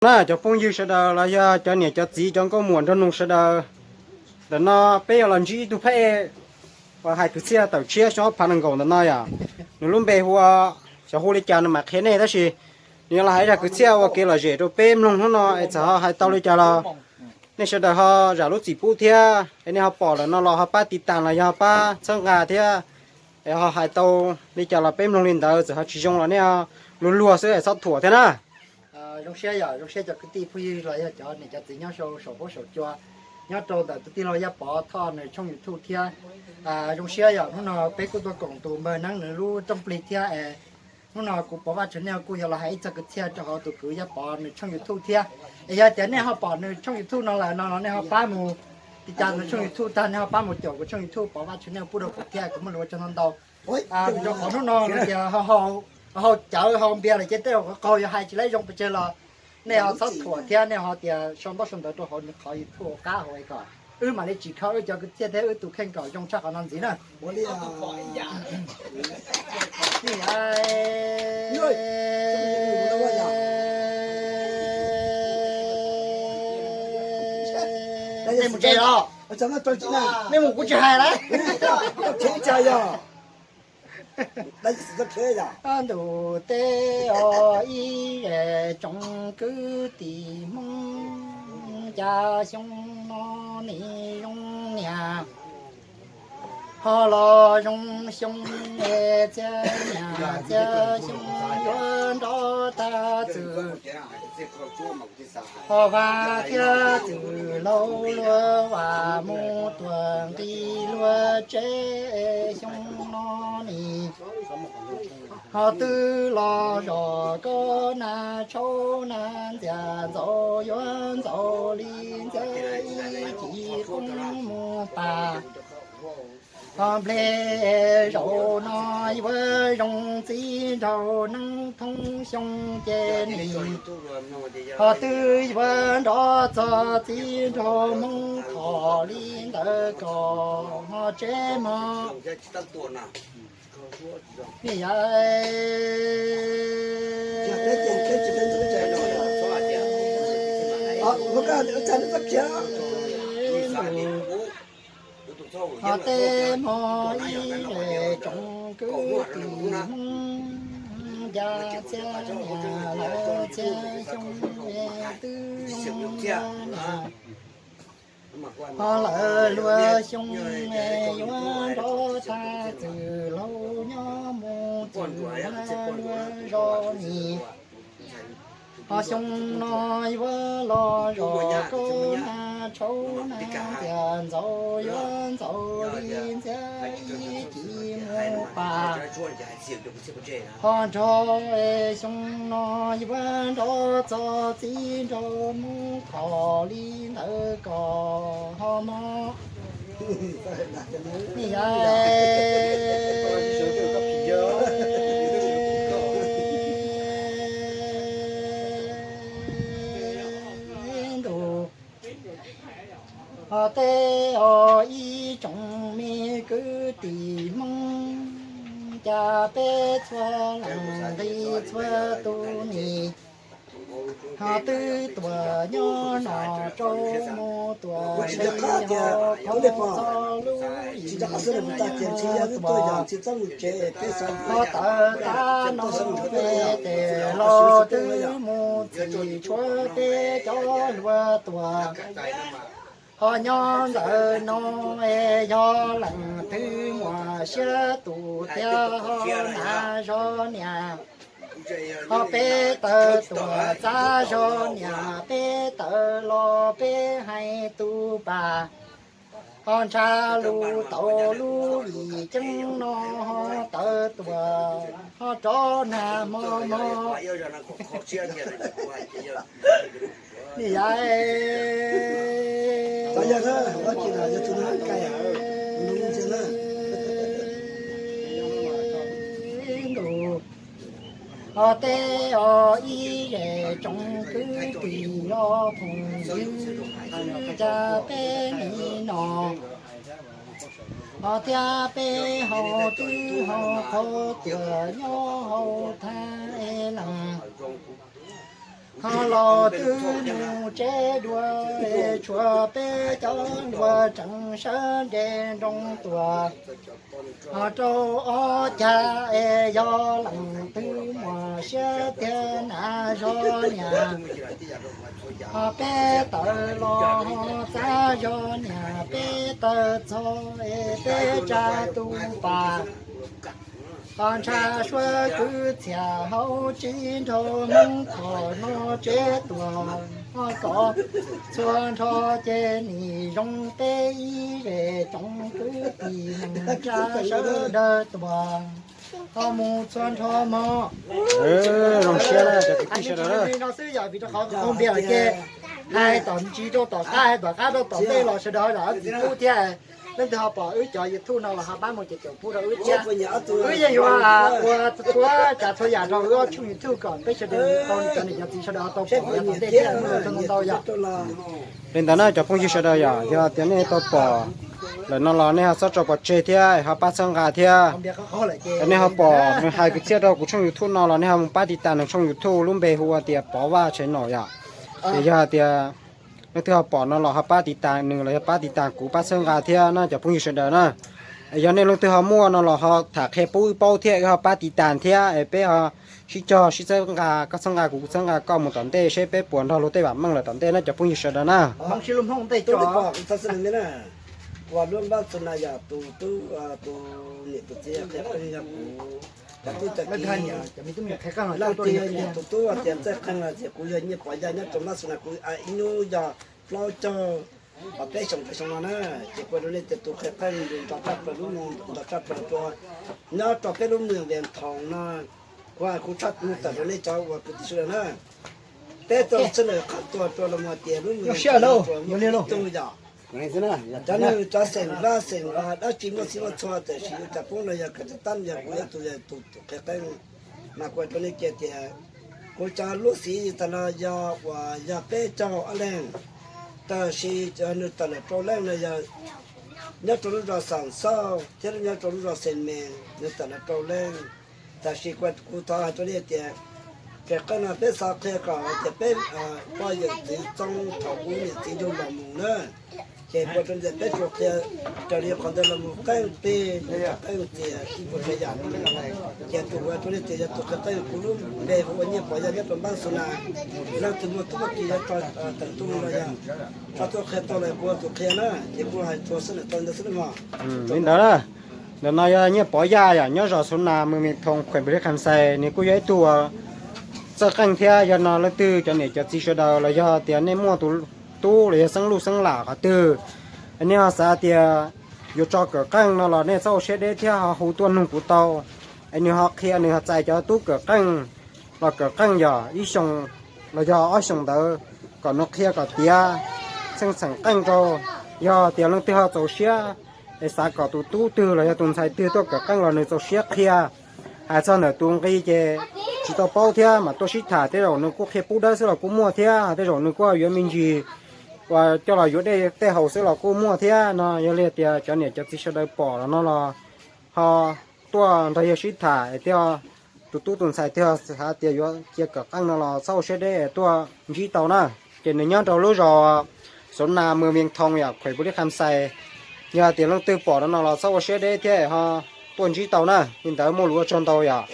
Na cov phooj ywg sawv daws los yog cov niam cov txiv cov nkauj muam nraug nus sawv daws, ntawm no peb yuav los ntsib ib tug phab ej uas hais kwv txhiaj tawm tshiab xyoo ob phav nees nkaum ntawm no yom. Nws lub npe hu, xyov hu li cas nws mam qhia nej tab sis nws yuav los hais ib zaj kwv txhiaj ua kev lom zem rau peb mloog hnub no es txawm ho hais tau li cas los nej sawv daws ho zam lub txim pub thiab es nej ho pom lawm no los ho pab tiv tas los yog pab txhawb nqa thiab es ho hais tau li cas los peb mloog li ntawd, txawm ho tsis zoo los nej luag luag xwb es txhob thuam thiab na. Zoo siab yom, zoo siab cov kwv tij phooj ywg los yog cov niam cov txiv nyob saum huab saum cua, nyob rau ntawm tus tij laug Yaj Pov Thoj nws tshooj YouTube thiab. Zoo siab yom, hnub no peb kuj tuaj koom tus npawg Neeb nws lub rooj plig thiab es hnub no kuv Pov Vaj Channel kuj yuav los hais ib txog kwv txhiaj rau hauv tus kwv Yaj Pov nws tshooj YouTube thiab. Es yog tias nej ho pom nws tshooj YouTube no lawm no los nej ho pab mus tiv tas nws tshooj YouTube tag, nej ho pab mus caum kuv tshooj YouTube Pov Vaj Channel pub rau kuv thiab, kuv muaj lus ua tsaug ntau ntau. Rau qhov hnub no no tias ho haus cawv haus npias lawm ces tej zaum qhov qaug yuav hais tsis laib zoo pes tsawg los nej ho txhob thuam thiab nej ho tias sau ntaub sau ntawv rau hauv nws qhov YouTube qab hauv es kom wb mam li tsim kho wb cov kwv txhiaj thiab wb tus kheej kom zoo tshaj qhov no ntxiv na. Nej mus tsev los? Nej mus kuv tsis hais lawm. Ntuj teb os ib tsoom kwv tij Hmoob, cas xyoo no nim zoo niam ho los zoo xyoo, txia niam txia xyoo yuav nrov tag txwm. Ho vaj thiab txwm laus luag vam mus tuam nqi luag tsev, xyoo no nim ho twb los zom koj na, tshauv na ntxias ntxaus yuav ntxaus li ntxias ib ci qoob mus pas. Ho nplej zaum no yuav zoo txiv nraug neeb thoob xyoo ces nim ho twb yuav nrov txog txiv nraug Hmoob Thoj li ntawd kom ho tsev mog. Ni yom, ho tej hmo ib tsoom kwv tij Hmoob, cas txia niam lawv txia xyoo twb zoo niam. Ho lawv luag xyoo yuav nrov tag txwm laus nyob mus txwm na luag zos nim. Ho xyoo no yuav los zom koj na, tshauv na ntxias ntxaus yuav ntxaus li ntxias ib ci mus pas. Ho nrog xyoo no yuav nrov txog txiv nraug Hmoob Thoj li ntawd kom ho mob. Ni yom, ntuj, ho tej os ib tsoom me kwv tij Hmoob, cas peb txhua leej nqi txhua tus nim ho twb tuaj nyob no rau mus tuaj li ho phob txog lub yim tuaj ho tawm tag no peb tes los twb mus txhim tshuav peb cov hluas tuaj. Ho nyob ntawm no es yog leej twg muaj siab tus thiab ho hnav zog niam, ho peb tawm tuaj txav zog niam, peb tawm los peb hais tus pas. Ho ntshav lus tau lub yim ceeb no ho tawm tuaj ho rov hnav hmo hmo. Ni yom, ntuj, ho tej os ib zej tsoom kwv tij los phooj ywg, cas peb nim no ho thiab peb ho twb ho qhov tuaj nyob hauv thaj leej. Ho los twb mus tsev dua, tshuav peb cov npua tseem sawv nres nroo tuaj. Ho rau ob cag es yog leej twg muaj siab tiag na zov niam. Ho peb tawv los ho txav zov niam, peb tawv txog es peb tsa tu pas. Ho ntshav suab kwv txhiaj hauv tsis nrog Hmoob thom no tsev tuag, ho kom txhua nrho ces nim zoo peb ib zej tsoom kwv tij neej tsa sawv daws tuaj. Ho mus txhua nrho mog. Zoo siab na cov kwv tij sawv daws na. No xwb yog vim rau qhov qau npias lawm ces hais tom ntsis rau tom qab, hais tom qab rau tom ntej los sawv daws los txiv pub thiab. Leej twg ho pom wb cov YouTube no los ho pab mus ces caum pub rau wb thiab. Wb yeej yuav ua txhua tsav txhua yam rau wb ob tshooj YouTube kom peb sawv daws tau, cov niam cov txiv sawv daws tau pom yav tom ntej thiab ntau ntau yom. Li ntawd na cov phooj ywg sawv daws yom, yog tias nej tau pom lawm no los nej ho txhob tso pov tseg thiab ho pab txhawb nqa thiab. Yog nej ho pom nws hais kwv txhiaj rau kuv tshooj YouTube no los nej ho mus pab tiv tas nws tshooj YouTube lub npe hu ua tias Pov Vaj Tshais Nom yom. Ces yog hais tias leej twg ho pom no los ho pab tiv tas nws los yog pab tiv tas kuv pab txhawb nqa thiab na cov phooj ywg sawv daws na. Yog nej leej twg ho muaj no los ho tham qhia pub wb paub thiab wb ho pab tiv tas thiab es peb ho sib cog sib txhawb nqa, koj txhawb nqa kuv, kuv txhawb nqa koj mus tom ntej seb peb puas nrog luag tej vam meej lawm tom ntej na cov phooj ywg sawv daws na. Tus lub npab xu na yog tus tub, tus niam tus txiv qhia qeej yog kuv, cov tub cov kiv, leej twg yog niam tus tub tias Txawj Qeej no ces kuv yog Nyiaj Pov Yaj nyob rau npab xu na, kuv ib hnub yog plaub caug peb xyoo peb xyoo no na. Ces kuv rau nej tias tus qhia qeej nrog tshaj plaws lub moos, nrog tshaj plaws rau nyob rau peb lub moos Vias Thoos no. Kuv hais kuv tshaj tawm rau nej cov uas kwv tij sawv daws na. Peb tau sawv daws qhab tua rau los mus tias lub moos Vias Thoos yog cov neeg cov xeem Vaj xeem Vas dab tsi muaj txhij muaj txhua tiam sis yus cov poob no yog kawm tau tab yog kuv yog tus, yog tus qhia qeej. Mas kuv hais rau nej kiag tias kuv cov lub xiv tas no yog uas yog peb caug ob leeg, tab sis nws tawm lawm rau leej no yog nyob rau lub zos Xam Xauj thiab nyob rau lub zos Xeem Mees, nws tawm lawm rau leej. Tab sis kuv thov hais rau nej tias qhia qeej no peb xav qhia kom tias peb poj yawm txiv txoob thaum ub niam txiv yug los mus na. Ces kuv rau tias peb tsuas qhia raws li qhov ntawd los mus qeej plig, qeej txias ib puas tsav yam. Ces tus kuv rau nej tias yog tus qhia qeej kuv lub npe hu ua Nyiaj Pov Yaj nyob rau npab xu na. Leej twg muaj tub muaj kiv yuav tso tawm tuaj los yog tso tuaj qhia tau los kuv tus qhia na. Ces kuv hais txhua xwb na, tau ntawd xwb na mog. Li ntawd na, ntawm no yog Nyiaj Pov Yaj yom, nyob zos Xu Nas, moos Vias Thoos, khuem Npis Lis Kham Xais, nws kuj yog ib tug txawj qeej thiab. Yog no leej twg cov niam cov txiv sawv daws los yog tias nej muaj tus tub los yog xeeb luj xeeb lam qhov twg, nej ho xav tias yuav tso kawm qeej no los nej txhob ua siab deb thiab ho hu tuaj nug kuv tau. Es nws ho qhia, nws ho txais cov tub kawm qeej los kawm qeej yog ib xyoos los yog ob xyoos ntawd kom nws qhia kom tiav txheej txheem qeej rau. Yog tias leej twg ho txaus siab es xav kom tus tub twg los yog tus ntxhais twg tuaj kawm qeej los nws txaus siab qhia. Hais txog ntawm tus nqi ces tsis tau paub thiab, mam tuaj sib tham, tej zaum nws kuj qhia pub dawb xwb los kuj muaj thiab, tej zaum nws kuj yuav me ntsis uas coj los yuav dej tej haus xwb los kuj muaj thiab no. Yog li tias cov niam cov txiv sawv daws pom los no los ho tuaj nrog yawg sib tham es thiaj, tus tub tus ntxhais thiaj xav tias yuav cia kawm qeej no los txhob ua siab deb es tuaj ntsib tau na. Ces nws nyob rau lub zos Xu Nas, moos Vias Thoos yom, khuem Npis Lis Kham Xais. Yog tias leej twg pom no los txhob ua siab deb thiab ho tuaj ntsib tau na. Li ntawd muaj lus ua tsaug ntau yom.